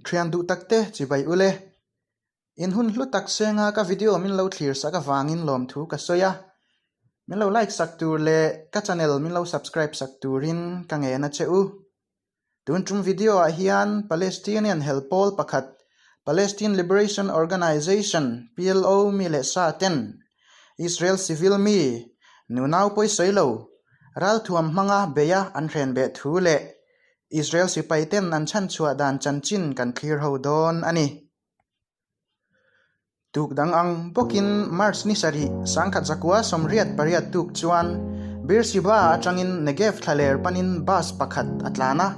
Thian duh tak te chibai ule. In hun hlu tak senga ka video min lo thlir sak avangin lawmthu ka sawi a. Min lo like sak tur leh ka channel min lo subscribe sak turin ka ngen a che u. Tun tum video ah hian Palestinian hel pawl pakhat Palestine Liberation Organization, PLO, mi leh sa ten Israel civil mi nunau pawisawi lo ralthuam hmanga beia an hren beh thu leh Israel sipai ten an chhanchhuah dan chanchin kan thlir ho dawn a ni. Tuk dang ang bawkin March ni sarih sangkhat zakua 88 tuk chuan Beersheba atangin Negev thlaler panin bus pakhat a tlan a.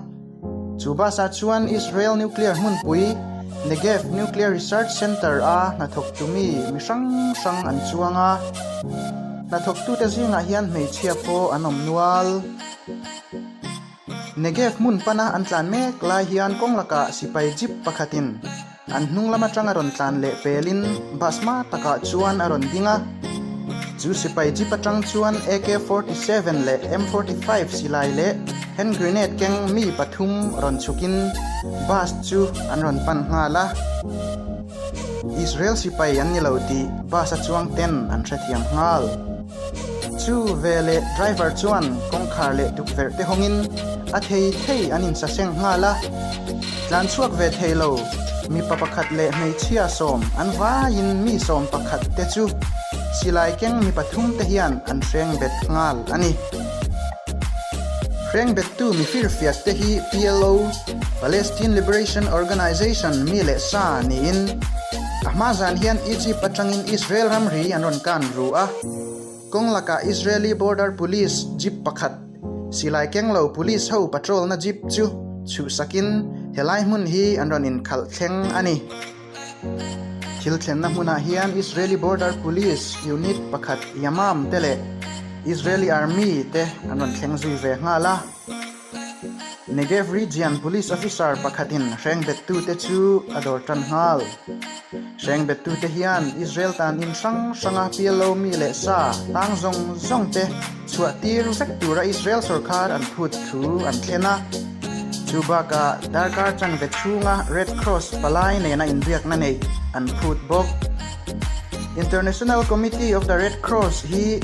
Chu bus ah chuan Israel nuclear hmunpui Negev Nuclear Research Center a hnathawktu mi mi hrang hrang an chuang a. Hnathawktute zingah hian hmeichhia pawh an awm nual. Negev hmun pana an tlan mek lai hian kawng lakah sipai jeep pakhatin an hnung lam atang a rawn tlan leh pelin bus hma takah chuan a rawn ding a. Chu sipai jeep atang chuan AK 47 leh M 45 silai leh hand grenade keng mi pathum rawn chhukin bus chu an rawn pan nghal a. Israel sipai an ni lo tih bus a chuang ten an hrethiam nghal. Chu veleh driver chuan kawngkhar leh tukverh te hawngin a thei thei an insaseng nghal a, tlan chhuak ve thei lo mipa pakhat leh hmeichhia sawm an vaiin mi sawm pakhat te chu silai keng mi pathum te hian an hreng bet nghal a ni. Hreng bettu mi firfiak te hi PLO, Palestine Liberation Organization, mi leh sa niin A hma zan hian Egypt atangin Israel ramri an rawn kan ru a, kawng lakah Israeli Border Police jeep pakhat, silai keng lo police ho patrol na jeep chu chhuhsakin helai hmun hi an rawn inkhalh thleng a ni. Thil thlenna hmunah hian Israeli Border Police unit pakhat Yamam te leh Israeli Army te an rawn thleng zui ve nghal a. Negev Region Police Officer pakhatin hreng bettute chu a dawr tan nghal. Hreng bettute hian Israel tan in hrang hranga PLO mi leh sa tang zawng zawng te chhuah tir vek tura Israel sorkar an phut thu an thlen a. Chu bakah darkar chanve chhunga Red Cross palai nena inbiakna neih an phut bawk. International Committee of the Red Cross hi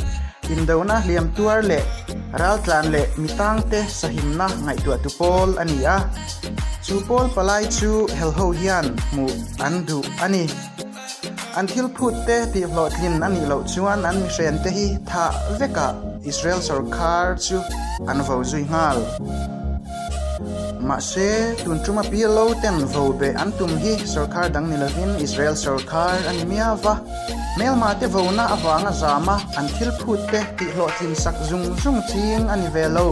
indona hliam tuar leh raltlan leh mi tangte sahimna ngaihtuahtu pawl a ni a. Chu pawl palai chu helho hian hmuh an duh a ni. An thil phut te tihhlawhtlin a nih loh chuan an mihrente hi thah vekah Israel sorkar chu an vo zui nghal. Mahse, tun tuma PLO ten vo beh an tum hi sorkar dang ni lovin Israel sorkar a ni miau va. Hmelma te vona avanga zama an thil phut te tihhlawhtlin sak zung zung ching a ni ve lo.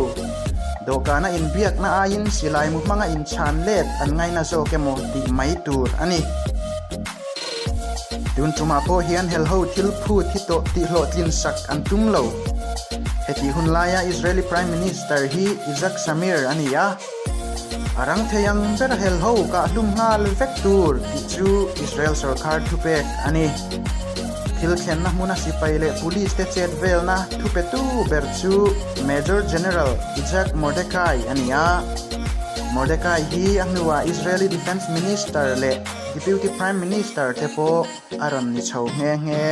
Dawhkana inbiakna aiin silai mu hmanga inchhan let an ngaina zawk emaw tih mai tur a ni. Tun tumah pawh hian helho thil phut hi tawh tihhlawhtlin sak an tum lo. Hetih hun laia Israeli Prime Minister hi Yitzhak Shamir a ni a. A rang thei ang ber helho kah hlum nghal vek tur tih chu Israel sorkar thupek a ni. Thil thlenna hmuna sipai leh police te chet velna thupetu ber chu Major General Yitzhak Mordechai a ni a. Mordechai hi a hnuah Israeli Defence Minister leh Deputy Prime Minister te pawh a rawn ni chho nghe nghe.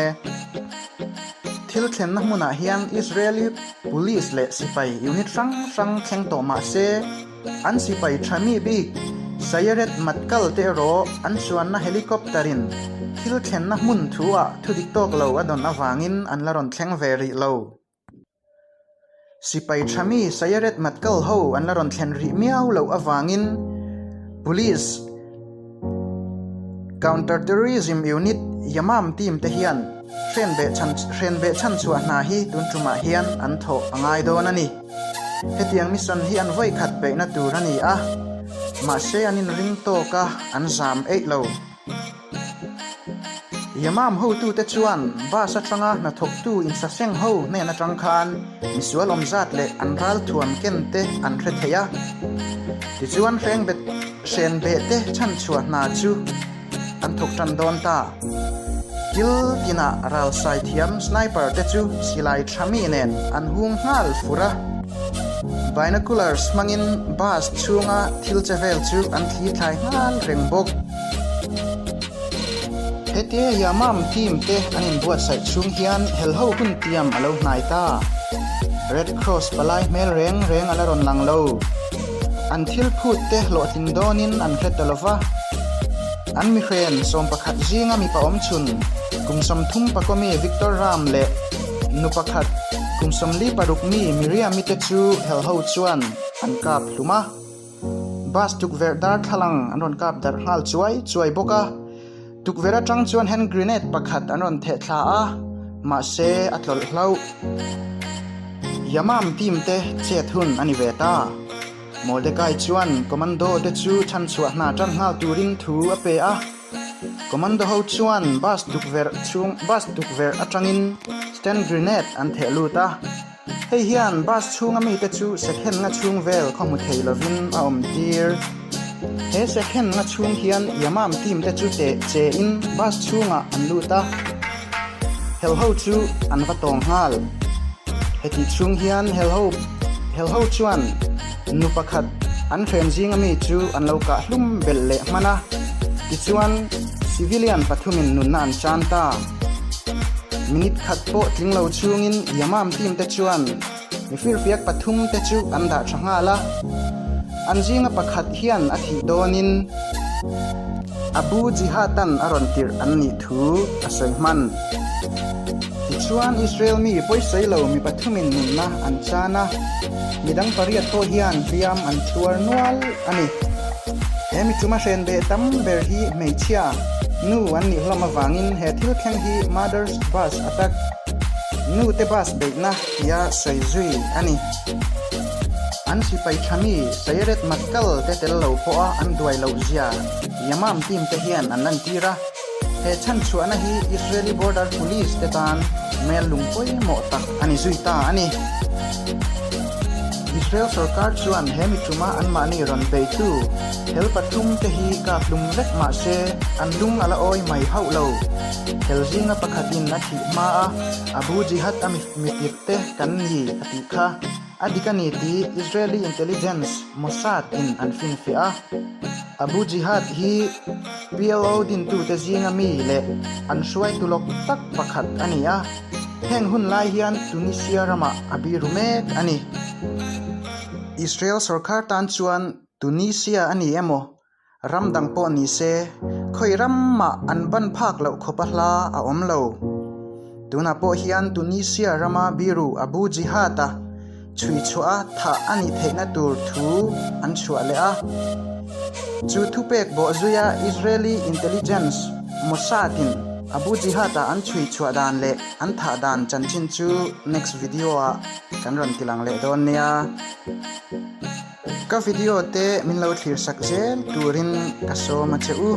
Thil thlenna hmunah hian Israeli Police leh sipai unit hrang hrang thleng tawh mah se, an sipai tha mi bik Sayeret Matkal te erawh an chuanna helicopter in thil thlenna hmun thu ah thudik tawk lo a dawn avangin an la rawn thleng ve rih lo. Sipai tha mi Sayeret Matkal ho an la rawn thlen rih miau loh avangin Police Counter Terrorism Unit Yamam team te hian hren beh chhan hren beh chhan chhuah hna hi tun tumah hian an thawh a ngai dawn a ni. Hetiang mission hi an vawi khat beihna tur a ni a, mahse an inring tawk a, an zam eih lo. Yamam hotute chuan bus atanga hnathawktu insaseng ho hnen atang khan misual awm zat leh an ralthuam ken te an hre thei a. Tichuan hrengbet hrenbeh te chhanchhuah hna chu an thawk tan dawn ta. Kil tinah ralsai thiam sniper te chu silai tha mi nen an hung nghal fur a. Binoculars hmangin bus chhunga thil che vel chu an thli thlai nghal reng bawk. Hetia Yamam team te an inbuatsaih chhung hian helho hun tiam a lo hnai ta. Red Cross palai hmel reng reng a la rawn lang lo. An thil phut te hlawhtling dawnin an hre ta lo va. An mihren 11 zinga mipa awmchhun kum 30 pakawmi Victor Ram leh nu pakhat kum 46 mi Miriam-i te chu helho chuan an kap hlum a. Bus tukverh darthlalang an rawn kap darh nghal chuai chuai bawk a. Tukverh atang chuan hand grenade pakhat an rawn theh thla a, mahse a tlawlh hlauh. Yamam team te chet hun a ni ve ta. Mordecai chuan commando te chu chhanchhuah hna tan nghal turin thu a pe a. Commando ho chuan bus tukverh chhung bus tukverh atangin stand grenade an theh lut a. Hei hian bus chhunga mite chu sekhenna chhung vel khaw hmu thei lovin a awm tir. He sekhenna chhung hian Yamam team te chu teh chein bus chhungah an lut a, helho chu an va tawng nghal. Hetih chhung hian helho helho chuan nu pakhat an hren zinga mi chu an lo kah hlum belh leh hman a, tichuan civilian pathumin nunna an chan ta. Minute khat pawh tling lo chhungin Yamam team te chuan mifirfiak pathum te chu an dah tha nghal a, an zinga pakhat hian a thih dawnin Abu Jihad-an a rawn tirh an nih thu a sawi hman. Tichuan Israel mi pawisawi lo mi pathumin nunna an chan a, midang pariat pawh hian hliam an chhuar nual a ni. He mi chuma hren beh tam ber hi hmeichhia, nu an nih hlawm avangin he thil thleng hi Mother's Bus attack, Nu te bus beihna, tia sawi zui a ni. An sipai tha mi Sayeret Matkal te tel lo pawha an duai loh zia Yamam team te hian an lantir a. He chhanchhuahna hi Israeli Border Police te tan mel lung pawimawh tak a ni zui ta a ni. Israel sorkar chuan he mi tuma anmahni rawn beitu hel pathum te hi kap lum vek mah se an lung a la awi mai hauh lo. Hel zinga pakhatin a thih hma a, Abu Jihad a mitirh te kan ni a tih kha a dik a ni tih Israeli intelligence Mossad in an finfiah a. Abu Jihad hi PLO dintute zinga mi leh an hruaitu lawk tak pakhat a ni a, heng hun lai hian Tunisia ramah a biru mek a ni. Israel sorkar tan chuan Tunisia a ni emaw, ram dang pawh ni se, khawi ramah an ban phak loh khawpa hla a awm lo. Tunah pawh hian Tunisia rama biru Abu Jihad-a chhui chhuah a thah a nih theihna tur thu an chhuah leh a. Chu thupek bawhzuia Israeli intelligence Mossad-in Abu Jihad-a an chhui chhuah dan leh an thah dan chanchin chu next video-ah kan rawn tilang leh dawn nia. Ka video te min lo thlir sak zel turin ka sawm a che u.